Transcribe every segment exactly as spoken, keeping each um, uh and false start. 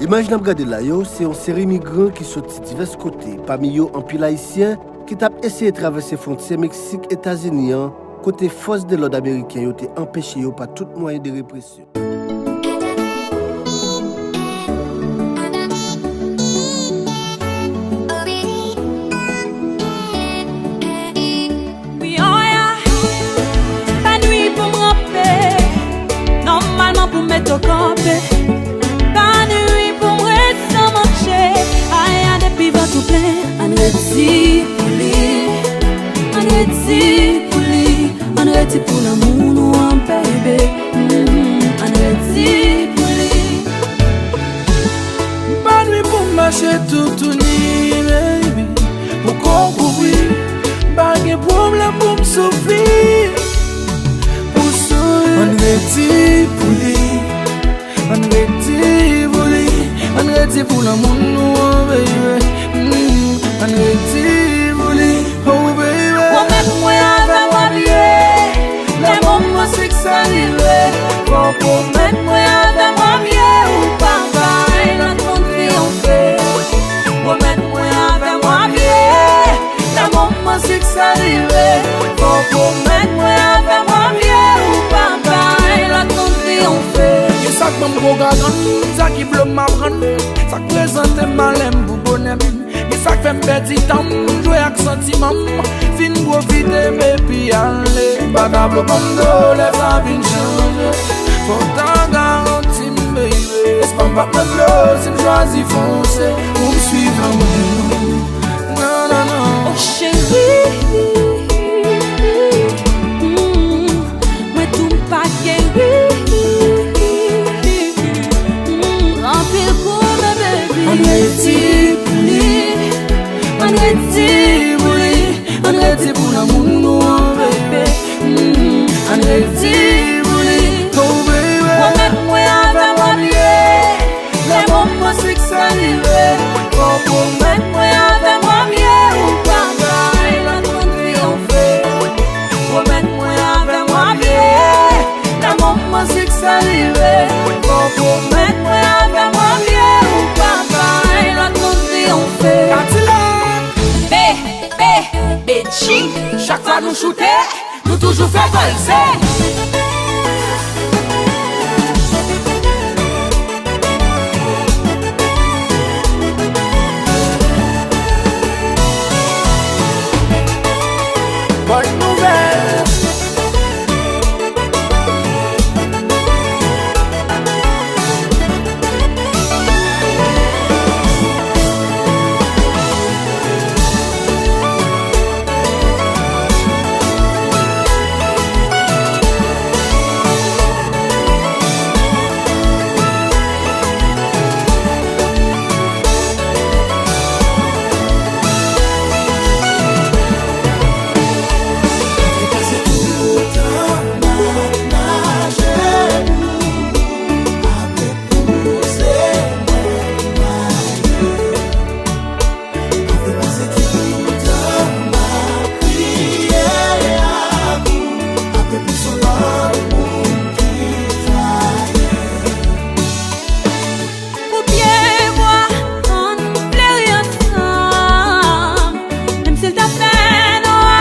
Imaj n ap gade la yo, se yon seri migran ki soti divès kote, pami yo anpil Ayisyen ki t ap eseye travèse fwontyè Meksik-Etazini an, kote fòs de lòd ameriken yo te anpeche yo pa tout mwayen de represyon. Wi, oya, pa nwi pou m ranpe. Nòmalman pou m mete w kanpe. Pa nwi pou m ret san manje. Aya, depi vant ou plen, ann redi pou li. Ann redi pou li. Ann redi pou lanmou nou an, baby. Mm, ann redi pou li. M pa nwi pou m mache toutouni, baby, pou kò w kouvri. M pa gen pwoblèm pou m soufri, pou souri. Ann redi pou li, ann redi pou li, ann redi pou lanmou nou an, baby. Mm, ann redi pou li, oh baby. Pwomèt mwen avè m w ap ye, lè moman siksè rive. Fò w pwomèt mwen avè m w ap ye, ou pa bay lòt moun triyonfe. Pwomèt mwen avè m w ap ye, lè moman siksè rive. Fò w pwomèt mwen avè m w ap ye, ou pa bay lòt moun triyonfe. Gen sa k ban m gwo gagann, sa ki blo m aprann, sa k prezante malè m pou bonè m. Gen sa k fè m pèdi tan m, jwe ak santiman m. Fin pwofite m epi ale. M pa ka blo kòm do lè sa vin chanje. Fò w ta garanti m, baby. Espwa m p ap mèt blo si m chwazi fonse. Pou m swiv lanmou. Non, non, non. Oh, cheri. Mm. Mwen tou m pa geri. Mm, pran anpil kou, baby. Ann redi pou li. Ann redi pou li. Ann redi pou lanmou nou an, baby. Mm, ann redi pou li. Oh, baby. Pwomèt mwen avè m w ap ye. Lè moman siksè rive, fò w pwomèt mwen avè m w ap ye, ou pa bay lòt moun triyonfe. Pwomèt mwen avè m w ap ye, lè moman siksè rive, fò w pwomèt mwen avè m w ap ye, ou pa bay lòt moun triyonfe. Kadilak! Be, be, be, G, chak fwa nou choute, nou toujou fè valse. Bòn nouvèl. Pou pye bwa, ann fleri ansanm. Menm si l ta fè nwa,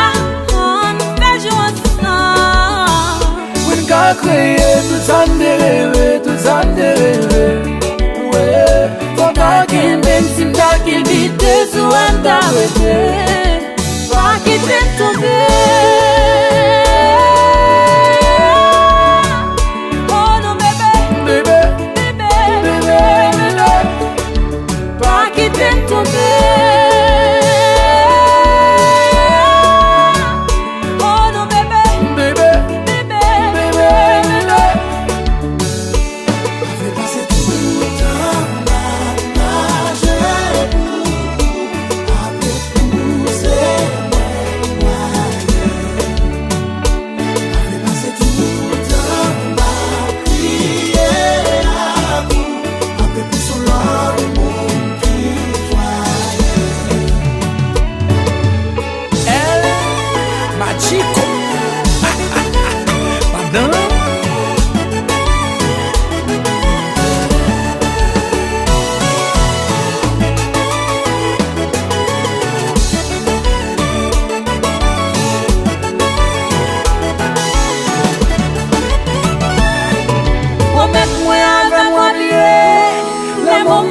ann fè jou ansanm. Pou n ka kreye tout sa n te reve, tout sa n te reve. Wi, fò w ta kenbe m, si m ta kilbite sou wè m ta rete. Pa kite m tonbe. Oh non, bebe. Bebe. Bebe. Bebe. Bebe. Pa kite m tonbe. Oh non, bebe. Bebe. Bebe. Bebe. Bebe.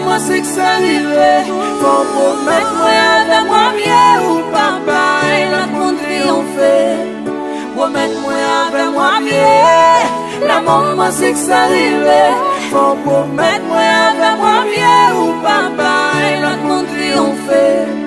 Mwen siksè rive. Fò w pwomèt mwen avè m w ap ye, ou pa bay lòt moun triyonfe. Pwomèt mwen avè m w ap ye. Lanmou mwen siksè rive. Fò w pwomèt mwen avè m w ap ye, ou pa bay lòt moun triyonfe.